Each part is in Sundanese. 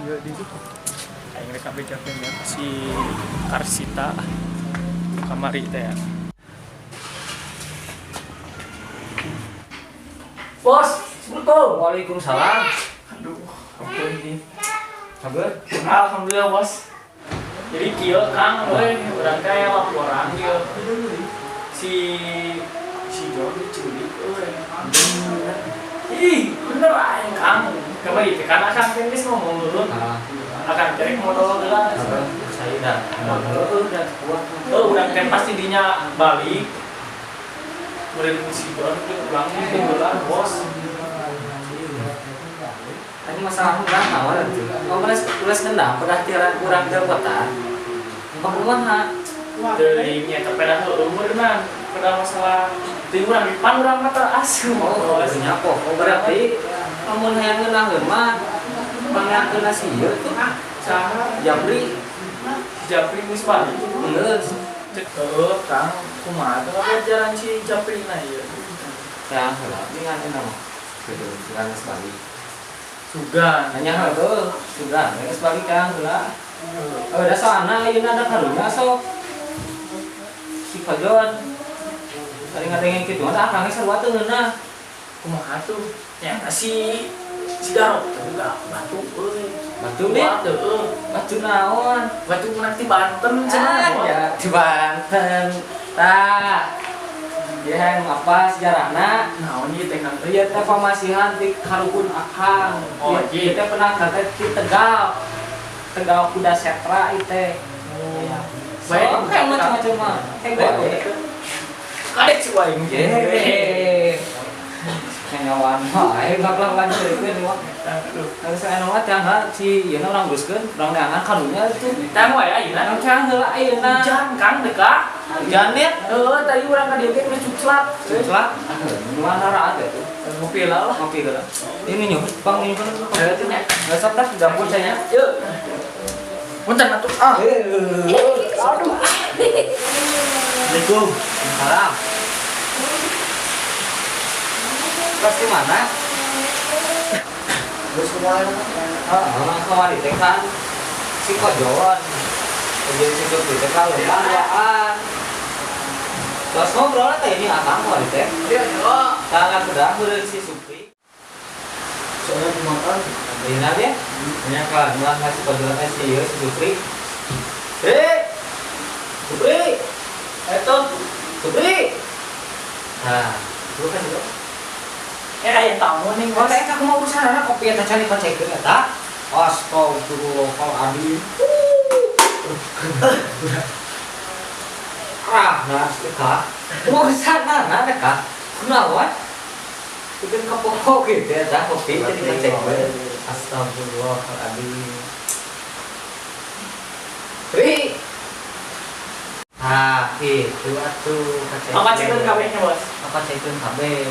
Iya di itu. Aing rek bejakeun ya si Karsita kamari teh ya. Bos, Assalamualaikum. Waalaikumsalam. Aduh, ampun di. Kabar? Alhamdulillah, Bos. Jadi kieu Kang, euy, urang teh aya laporan kieu. Si si John diculik euy. Ih, bener aing Kang. Kamari teh kan akang teh geus ngomong dulu. Ah, Akang teh rek modal heula. kabar saya dah. Heeh, udah kuat. Oh, urang teh pasti dinya balik. Meureun si John teh urang teh heula, Bos. Tadi masalah urang naon atuh? Oh, ules ules nendang pedah tiran urang ke kota. Apa kumaha? Teuing nya teh pedah heueuh meureunna. Pedah masalah teuing urang di pan urang mah teu asup, Oh, Bos. nya kok. Oh, berarti lamun hayang ngeunaheun mah pangyakeun si ieu tuh. Saha? Japri Si Japri geus balik. geus. Cek heueuh Kang, kumaha teh ngajaran si Japri na ieu. Tah heula dengan enak mah. Gitu, sugan geus balik. Sugan. Nanya heueuh, sugan geus balik Kang heula. Oh, da soalna ayeuna ada karunya sok. Si Kojon. Tadi ngadengin kitu mah akang ge sarua teu ngeunah. Kumaha tuh? Nya si si Garok teh juga batu euy. Batu nih. Batu euy. Batu naon? Batu menang ti Banten cenah. Ah, ya, di Banten. Tah. Dia yang apa sejarahna? Naon ieu teh Kang? Ieu teh pamasihan ti karuhun akang. Oh, Ieu iya. teh pernah teh di Tegal. Tegal Kuda Setra ieu teh. Oh. Baik, Baik, kayak macam-macam mah. Kayak bae. Kadek si waing. Ye. Kanyawan wae bakal lanjutkeun mah. Aduh. Harus anu mah teh si ieu urang uruskeun, urang neangan karunya itu. Teh wae ayeuna. Urang teh heula ayeuna. Hujan Kang deka. Hujan ya? Heeh, tadi urang ka dieu ge geus cuclak. Cuclak. Mana raat ya tuh? Ngopi lah lah. Ngopi heula. Ini nyuhut, pang nyuhut. Heeh, tuh nya. Nggak sok dah, dapur saya. Yuk. Punten atuh. Ah. Aduh. Assalamualaikum. Salam. Terus di mana? Terus kemarin Oh, orang kemari teh kan si Kojon. Kojon si Supri teh kan lempang duaan. Terus ngobrol teh ini akang kemari teh. Iya, oh. Tangan udah beureun si Supri. Soalnya dimakan. Ini ya? Ini kan mulan kasih Kojon teh si ieu si Supri. Pri. Supri. Eta Supri. Nah, lu kan juga. Eh, aya tamu nih, Bos, Bos. saya aku mau urusan anak kopi eta cari kocekeun eta. Astagfirullahaladzim. Ah, nah, eta. Mau urusan anak eta. Kunaon? Bikin kepoko gitu eta kopi jadi kocekeun. Astagfirullahaladzim. Pri. Ah, gitu atuh kocekeun. Apa cekeun kabehnya, Bos? Apa cekeun kabeh?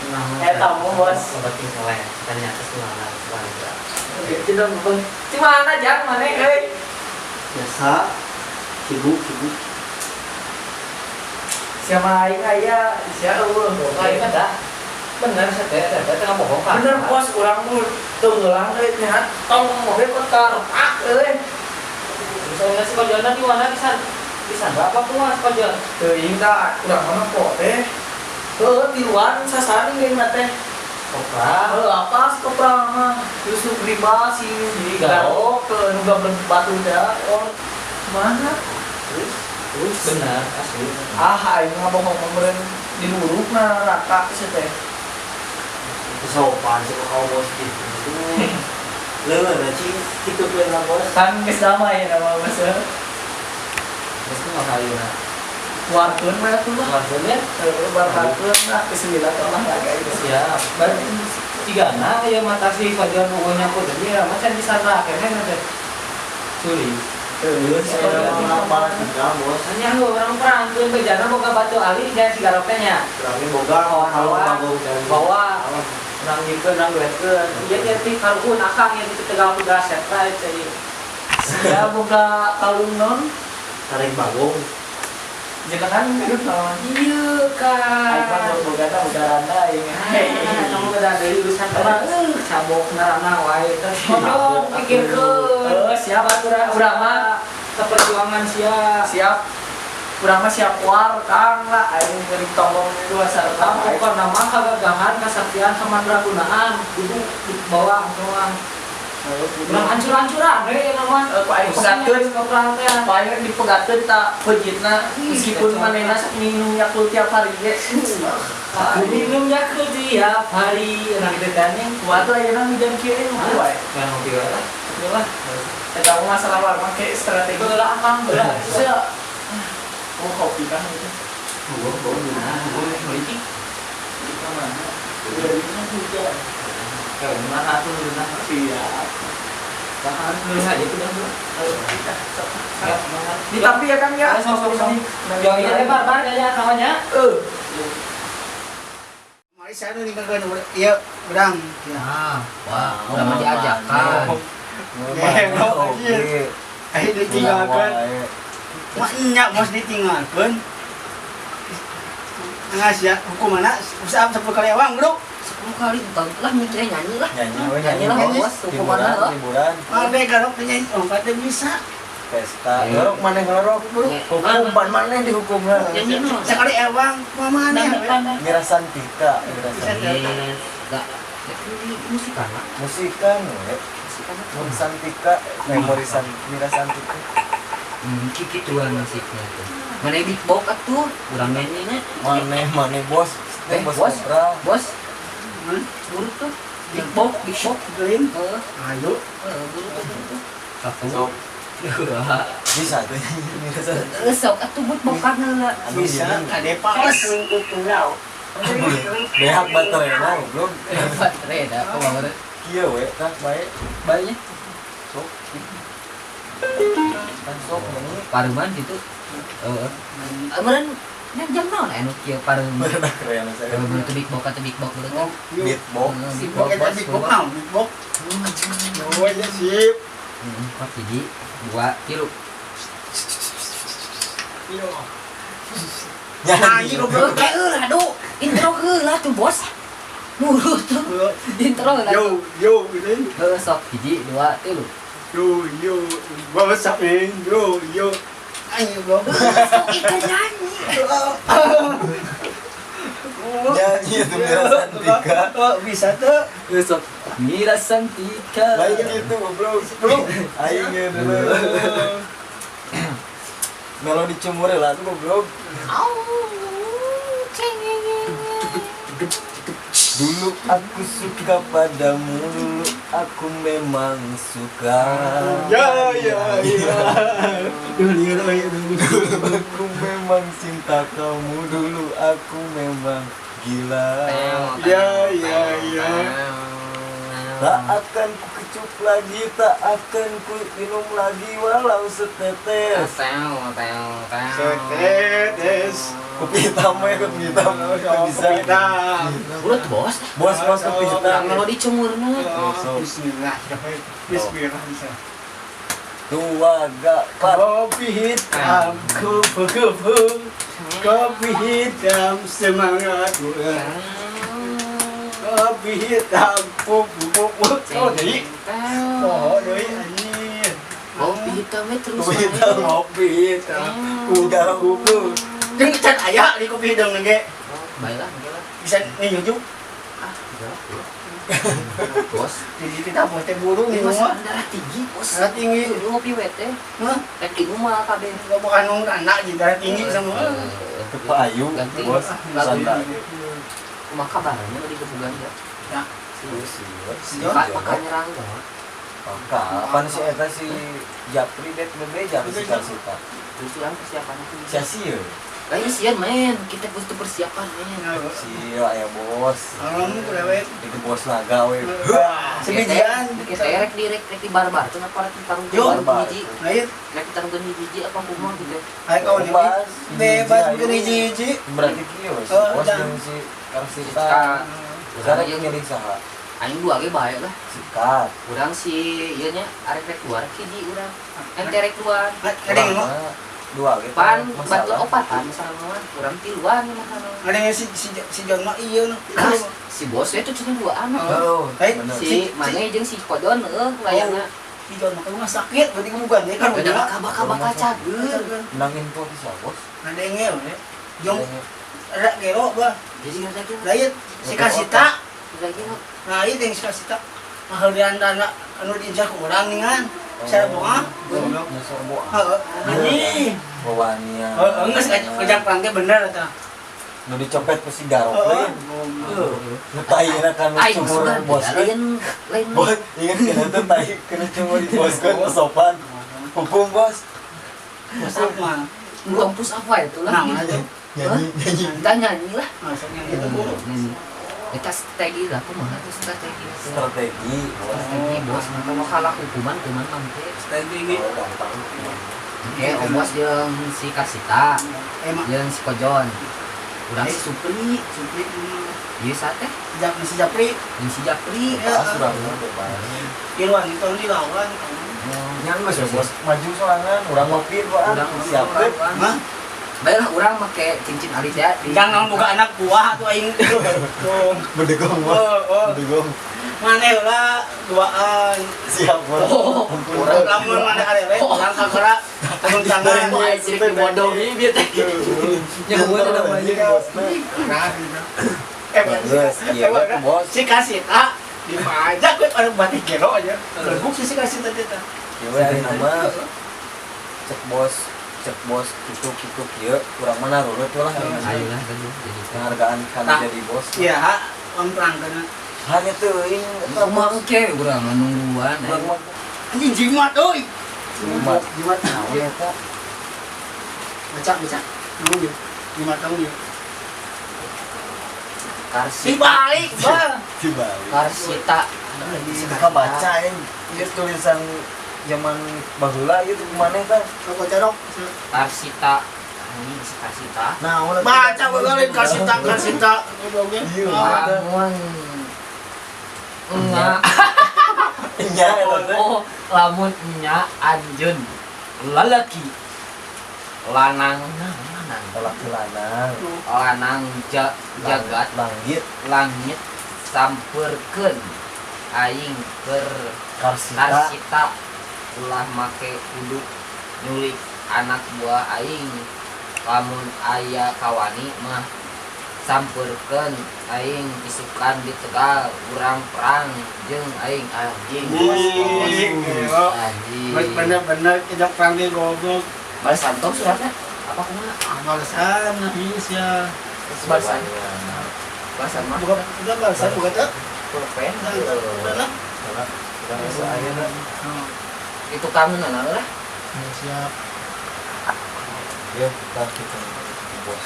Nah, Eh, tamu, Bos. Obat soleh, ternyata suara suara. Oke, kita bang. Di mana jang mana euy? Biasa. Sibuk, sibuk. Siapa aing aya, sia eueuh. Oh, ini ada. Bener, saya teh teh bohong kan. Bener bos, urang mah teu ngeulang euy nya. Tong mobil kotor, pak euy. Misalnya si Kojon di mana bisa bisa berapa tuh Mas Kojon? Teuing tah urang mah kok teh. Heuh, tiluan sasaran geuning mah teh. Kopra. Heuh, apa kopra mah? Yusuf Riba si Garok ke nu gableng batu teh. Oh, mana? Terus terus benar asli. Ah, aing mah bohong meureun di lurukna raka sia teh. Sopan sih kau bos gitu. Leungeun cing kitu teh lah bos. Kan geus damai nama bos. Terus tuh nggak kali ya. Warkeun we atuh lah. Warganya Heuh, barkakeun lah bismillah olahraga itu. siap. Berarti tiga na ya mata si Kojon pugunya pun jadi ya macam di sana akhirnya nanti curi. Heuh, Saya mah para tiga bos. Hanya lu orang perang tuh bejana boga batu ali jangan si garok teh nya. Berarti boga kalau bagong dan Bawa orang gitu orang duetkeun. Iya jadi karuhun akang yang di Tegal Kuda Setra jadi. Sia boga kalung non tarik bagong. Jenengan hidup naon? Iya kan. Aing mah boga tah udah randa aing. Kamu beda deui urusan mah cabok narana wae teh. Kodong pikirkeun. Siap atuh urang mah seperjuangan sia. Siap. Urang mah siap war Kang lah aing ngeurik tonggong dua sarta. Pokokna mah kagagahan kasaktian kamandragunaan kudu dibawa doang. Urang hancur-hancuran we nama. Ku aing pegatkeun ku aing dipegatkeun ta pejitna meskipun manehna sok minum Yakult tiap hari ge. Aku minum Yakult tiap hari enak gitu kan nya. Kuat lah ayeuna hujan kieu ngopi wae. Nah, ngopi wae lah. Oke lah. Eta masalah war make strategi. Heula akang heula. Sia. Oh kopi kan itu. Bau bau meuli. Di mana? Udah di mana hujan. Mana tuh nah siap. Tahan nulis aja udah dulu. Di tapi ya Kang ya. Sok sok. Yang lebar bar ya kawannya. Mari saya nu ninggalkeun ieu urang. Nah, wah, udah mah diajakan. Oke. Ayo ditinggalkeun. Mah nya bos ditinggalkeun. Ngas ya hukumanna usah 10 kali ewang, Bro. 10 kali entah lah mikirnya nyanyi lah. Nyanyi lah bos hukumanna lah. Hiburan. Mane garok nyanyi ongkat teh bisa. Pesta. Garok maneh ngelorok, Bro. Hukuman maneh dihukum lah. Nyanyi mah. Sekali ewang mah maneh. Mira Santika, Mira Santika. Enggak. Musikan lah. Musikan we. Musikan Santika, memori Mira Santika. Kikituan musiknya tuh. Mana beatbox atuh, urang nyanyinya. Maneh bos. Bos. Bos. Buruk tuh. Beatbox, beatbox. Heeh. Ayo. Buruk tuh. Satu. Dua. Bisa tuh Mira Santika. Sok atuh beatboxan heula. Bisa kade pales. Beak baterainya goblok. Baterai da kumaha. Kieu we tah bae. Bae nya. Sok. Kan sok nyanyi paruman gitu. Heeh. Meureun jam naon anu kieu paruman. Keren saya. Bener beatbox atau beatbox bener kan? Beatbox. Beatbox beatbox naon? Beatbox. Oh ya sip. 4 hiji 2 3. Yo. Nyanyi goblok. Aduh, intro heula tuh bos. Nurut tuh. Intro heula. Yo yo gitu. Heeh sok 1 2 3. Yo yo what's up man? Yo yo. Ayo goblok. Sok ikan nyanyi. Nyanyi itu Mira Santika. Oh, bisa tuh. Sok Mira Santika. Lain gitu goblok. Aing dulu. Melodi cemur lah tuh goblok. Dulu aku suka padamu, dulu aku memang suka. Ya ya ya. Dulu aku memang cinta kamu, dulu aku memang gila. Ya ya ya. Tak akan ku kecup lagi, tak akan ku minum lagi walau setetes. Setetes. Kopi hitam ya, kopi hitam. Bisa. Kopi hitam. Udah tuh bos. Bos, bos kopi hitam. Melodi cemurna. Bismillah. Bismillah bisa. Dua gak pat. Kopi hitam, kupu-kupu. Kopi hitam semangat. Kopi hitam, pupu-pupu. Oh, deui. Oh, deui anjir. Kopi hitamnya terus. Kopi hitam, kopi hitam. Kupu-kupu. Jeung can aya di kopi hitam ge. Baiklah, baiklah. Bisa nih nyujuk. Ah, enggak. Bos, jadi kita bos teh burung ini mah. Darah tinggi, bos. Darah tinggi. Lu ngopi we teh. Hah? Teh tinggi mah kabeh. Bukan nung anak jadi darah tinggi semua. Kepa ayu, bos. Santai. Kumaha kabarnya di gebugan ya? Ya. Sieun. Maka nyerang ya. Maka apaan si eta si Japri det bebeja si Karsita. Terus urang persiapan itu. Sia sieun. Lain sieun men, kita butuh persiapan men. Sia aya bos. Alam kurewe. Itu bos naga we. Sebijian kita rek di rek di barbar tuh apa rek ditarungkeun hiji. Lain rek ditarungkeun hiji apa kumaha gitu. Ayo kawan bebas bebas hiji. Berarti kieu si bos jeung si Karsita. Urang jeung milih saha? Aing dua ge bae lah. Sikat. Urang si ieu nya arek rek keluar hiji urang. Ente rek keluar. Kadang Dua gitu. Pan batur opatan masalah urang tiluan masalah. Ada si John mah ieu nu. Si bos itu cuma duaan. Oh, si mana jeung si Kodon heuh layangna. Si John mah rumah sakit berarti kamu ganti kan udah bakal cager. Menang info bisa bos. Ngadenge we. Jong rek gero bah. Jadi ngadenge. Lain si Kasita. Nah, ieu jeung si Kasita. Maheurean dana anu diincar ku urang ningan. Cara bohong? Heeh. Anjing. Bawaannya. Heeh, geus ngajak perang teh bener eta. Nu dicopet ku si Garok we. Nu taina kan cumur bos. Lain. Bos, ingat kena teh tai kena cumur di bos kan sopan. Hukum bos. Bos mah. Lu push apa itu lah. Nyanyi, nyanyi. Kita nyanyi lah. Masuknya gitu bro. Kita strategi lah, kumaha tuh strategi. Strategi, strategi bos, maka mau kalah hukuman, hukuman mangke. Strategi. Oke, bos jeung si Kasita, jeung si Kojon. Urang si Supri, Supri. Ieu sate? Si Japri, jeung si Japri. Irwan itu dilawan. Yang geus bos maju sorangan, urang ngopi urang siapkeun. Hah? Baiklah urang make cincin alis ya. Jangan buka anak buah tuh aing. Tuh. Berdegong bos. Berdegong. Maneh lah duaan. Siap bos. Urang lamun maneh arere urang kakara turun tangan. Aing sirik dibodohi bieu teh. Nya heueuh namanya bos. Nah, gitu. Bos. Si Kasita dipajak we pada batik gero aja. Lebuk si Kasita teh tah. Ieu we nama cek bos. Cek bos kitu kieu urang mana rurut lah. Ayolah jadi penghargaan kana jadi bos. Iya, on perang kana. Hanya teuing kumaha engke urang nungguan. Anjing jimat euy. Jimat. Jimat naon eta? Baca baca. Nunggu. Jimat kamu ieu. Karsita. Dibalik, Bang. Dibalik. Karsita. Suka baca ini tulisan zaman baheula ieu kumaha teh? Rokok cerok. Karsita. Ini si Karsita. Nah, baca baheula lain Karsita, Karsita. Iya. Lamun nya. Nya oh, lamun nya anjeun lalaki lanang lanang lalaki lanang. Lanang jagat langit langit sampeurkeun aing keur Karsita. Karsita ulah make kudu nyulik anak buah aing lamun aya kawani mah sampeurkeun aing isukan di Tegal urang perang jeung aing anjing. Anjing. Bener-bener tidak perang di goblok. Balasan tong suratnya apa kumaha? Balasan habis ya. Balasan. Balasan mah. Bukan udah balasan bukan teh. Pulpen. Udah lah. Udah bisa ayeuna. Itu kamu nana lah. Siap. Ya, kita bos.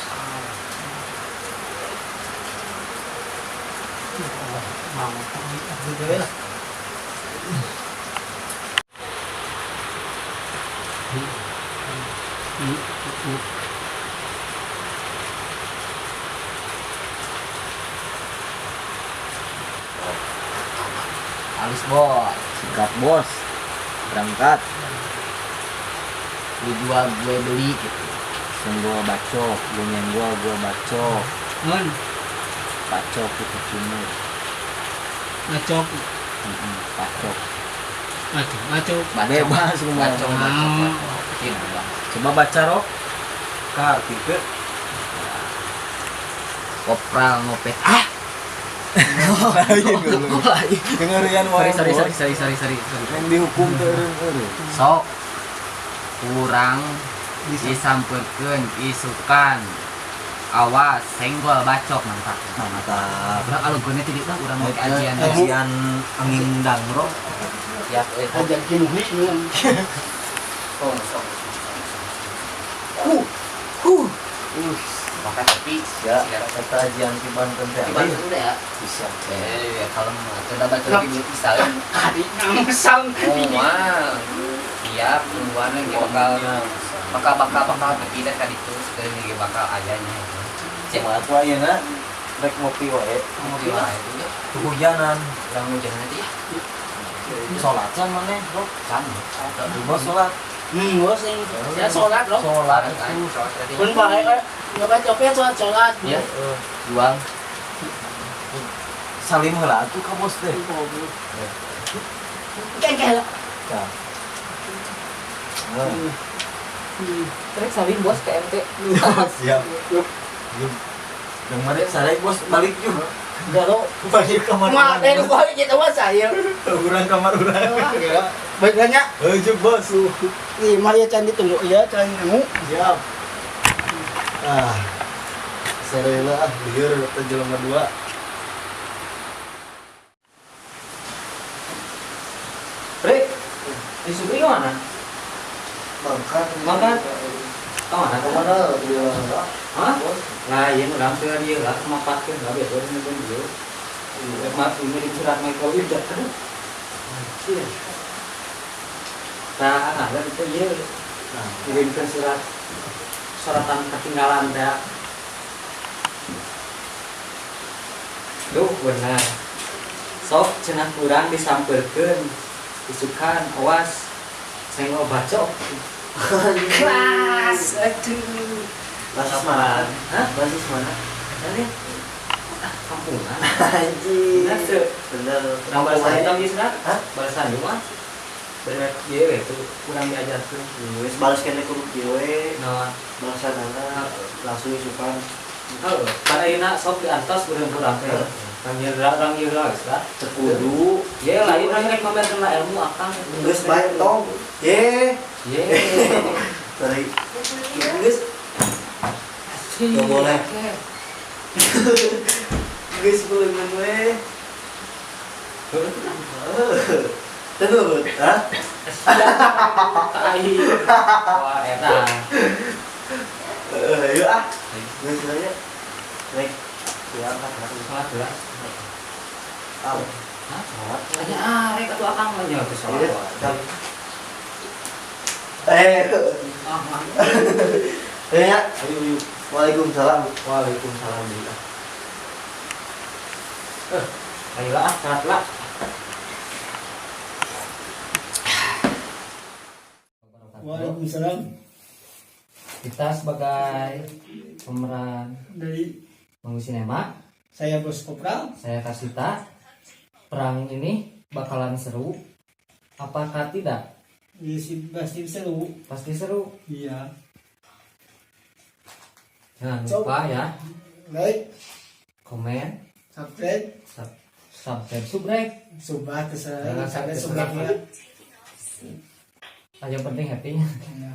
Mau gitu lah. Halus bos, sikat bos. Berangkat. Lu jual gue beli gitu. Senggol bacok, lu nyenggol gue bacok. Mun. Bacok itu cumur. Bacok. Bacok. Bacok, bacok. Bebas semua. Bacok, bacok. Coba baca rok. Kartu ke. Kopral ngopet. Ah. Kengerian wae. Sorry. Yang dihukum teh eureun. Sok kurang disampeurkeun isukan. Awas senggol bacok mantap. Mantap. Urang alugone teh lah urang make ajian. Ajian angin dangro. Ya euy. Ajian kinuhi. Oh, sok. Makan kopi ya, kata ajian di Banten teh. Di Banten teh ya. Bisa. Ya kalau mah teu baca lagi bisa. Kadi ngangsang. Oh, wah. Siap, tungguan ge bakal bakal tapi dah kali itu sekali ge bakal ayanya. Cek mah atuh ayeuna rek ngopi wae. Ngopi wae. Hujanan, urang hujanan teh ya. Salat can maneh, Bro? Can. Bos salat. Bos yang saya sholat loh. Sholat Aing sholat tadi. Pun bae kayak nggak copet sholat sholat. Ya, juang. Salim heula atuh ka bos teh. Kayak lah. Tah. Trek salim bos ke MT. Siap. Yang mana sare bos balik juga. Enggak lo. Balik kamar. Mah, dari gua kita mah saya. Urang kamar urang. Baik banyak. Heuh bos. Ih, mah ya can ditunggu ya, can nunggu. Siap. Ah. Sare lah ah, lieur teh jelema dua. Bre, di Supri kemana? Mangkat. Mangkat. Kemana? Kemana dia? Hah? Lah, iya urang teh dia lah mapatkeun lah betul nyeun dia. Iya, mak ini di surat Michael Ida. Aduh. Anjir. Nah, ada itu ieu. Nah, ngirimkeun surat suratan ketinggalan teh. Duh, benar. Sok cenah kurang disampeurkeun. Isukan, awas. Sengo bacok. Kelas, aduh. Basis mana? Hah? Basis mana? Jadi, ah, kampungan. Anjing. Bener tuh. Bener. Kurang balasan hitam di sana? Hah? Balasan di mana? Bener, iya itu kurang diajarkan. Wis balas kene kudu kieu we. Nah, Balasanana langsung isukan. heuh, pada ayeuna sok diantos urang-urang teh. Panggil orang ieu lah geus lah. Teu kudu. Ye lain urang rek mamerkeun lah ilmu akang. Geus bae tong. Ye. Ye. Sorry. Geus. Nggak boleh. Geus beuleungeun we. Tenurut, hah? Tai. Wah, eta. Ayo ah. Geus aja. Rek. Siap ah. Salat lah. Ah. Hah, salat. Anya ah, rek atuh akang mah nya teh salat. Iya, siap. Eh. Ah, mah. Ya. Ayo, ayo. Waalaikumsalam. Waalaikumsalam. Ayo lah, salat lah. Waalaikumsalam. Kita sebagai pemeran Dari Manggu Sinema, saya Bos Kopral. saya Kasita. Perang ini bakalan seru. Apakah tidak? Iya sih, pasti seru. Pasti seru. Iya. Jangan lupa ya, Like, komen, subscribe, subscribe, subrek. subat terserah, Jangan sampai terserah. subatnya. Yang penting happy. Iya.